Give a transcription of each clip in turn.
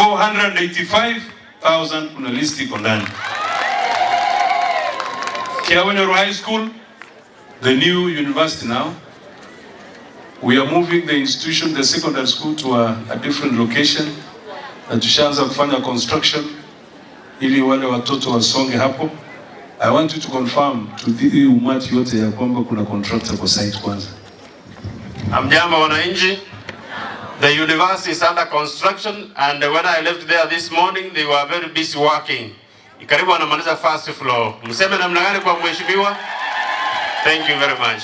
485,000 kuna list iko ndani. Kiabonyoru High School, the new university now. We are moving the institution, the secondary school, to a different location. Na tushaanza kufanya construction ili wale watoto wasonge hapo. I want you to confirm to the umati yote ya kwamba kuna contractor kwa site kwanza. Hamjambo wananchi. The university is under construction and when I left there this morning they were very busy working. Karibu wanamaliza first floor. Mseme namna gani kwa mheshimiwa? Thank you very much.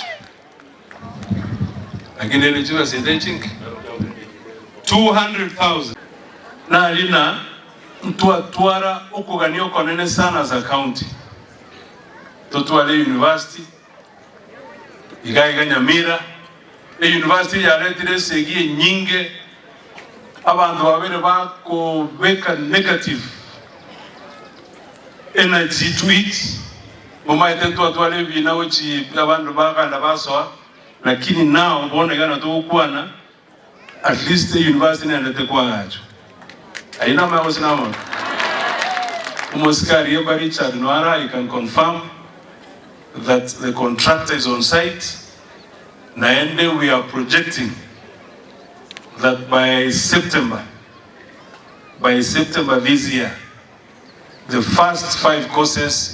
Lakini ile jiwa sende 200,000 na lina mtuatwara ukuganio konene sana za county tutwale university igaiga Nyamira. E university yaretire segi nyinge abantu babere bakobeka negative energy to it mumaite twatwale bina uchi abantu baganda basoa, lakini nao bonekana tukwana at least the university nendete kwagacho aina maosinamo Umusikari Yeba Richard Nwara, I can confirm that the contractor is on site. Naende, we are projecting that by September this year, the first 5 courses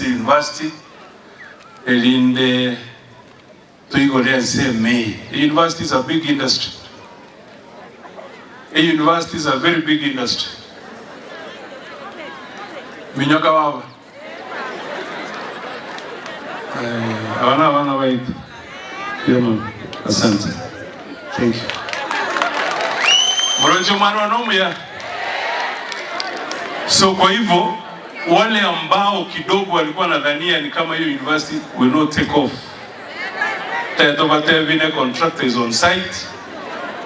University, Elinde Tuigole May. University is a big industry. A university is a very big industry. Minyoka baba. Abana baitu. Yema. Asante. Thank you. Mronjo mwana nomu. So kwa hivyo wale ambao kidogo walikuwa nadhania ni kama hiyo university will not take off. Tete contractor is on site.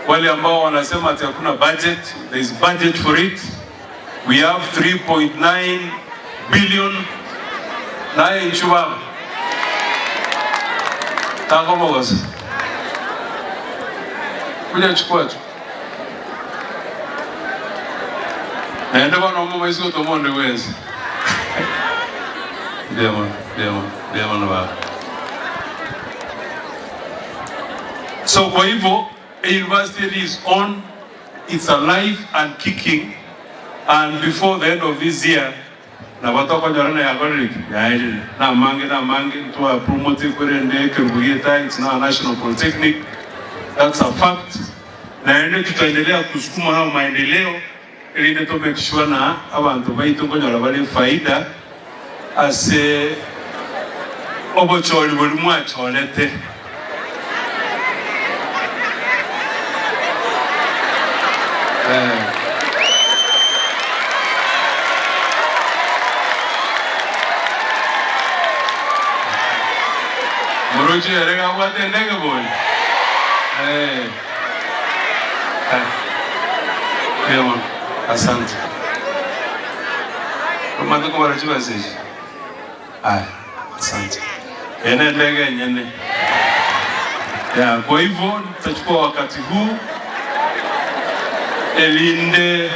Wale ambao wanasema ati hakuna budget, there is budget for it. We have 3.9 billion naye nchubaba tangomogosa kuja chukua tu naende bano mumaiso tomonde wezi Demo, demo, demo baba. So kwa hivyo university is on, it's alive and kicking, and before the end of this year na batokonyorana yakorereki yaerire na mange twa promote kwerende kerugeta, it's now a national polytechnic, that's a fact. Na ende tutaendelea kusukuma hao maendeleo ili to make sure na abantu baitu konyora bali faida ase obochori buri mwacholete. Muruchi erega wate ndege boy. Eh. Asante. Kumando kwa rajiba seji. Aya, asante. Ene ndege nyene. Ya, kwa hivyo tutachukua wakati huu elinde